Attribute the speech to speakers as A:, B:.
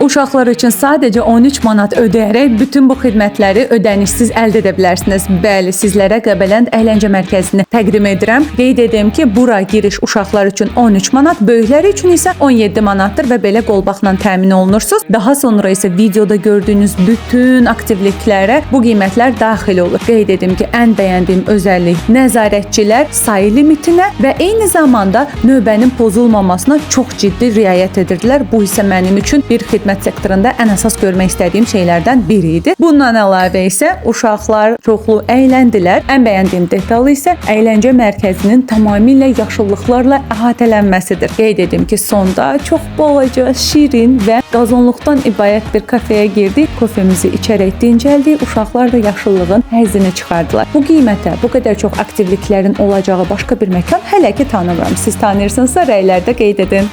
A: Uşaqlar üçün sadəcə 13 manat ödəyərək bütün bu xidmətləri ödənişsiz əldə edə bilərsiniz. Bəli, sizlərə Qəbələnd Əyləncə Mərkəzini təqdim edirəm. Qeyd edim ki, bura giriş uşaqlar üçün 13 manat, böyükləri üçün isə 17 manatdır və belə qolbaqla təmin olunursunuz. Daha sonra isə videoda gördüyünüz bütün aktivliklərə bu qiymətlər daxil olur. Qeyd edim ki, ən bəyəndiyim özəllik nəzarətçilər sayı limitinə və eyni zamanda növbənin pozulmamasına çox ciddi riayət edirdilər. Bu isə mənim üçün bir xidmət sektorunda ən əsas görmək istədiyim şeylərdən biri idi. Bundan əlavə isə uşaqlar çoxlu əyləndilər. Ən bəyəndiyim detal isə əyləncə mərkəzinin tamamilə yaşıllıqlarla əhatələnməsidir. Qeyd edim ki, sonda çox balaca, şirin və qazonluqdan ibarət bir kafeyə girdik. Kofemizi içərək dincəldik. Uşaqlar da yaşıllığın həzzini çıxardılar. Bu qiymətə bu qədər çox aktivliklərin olacağı başqa bir məkan hələ ki tanımıram. Siz tanıyırsınızsa rəylərdə qeyd edin.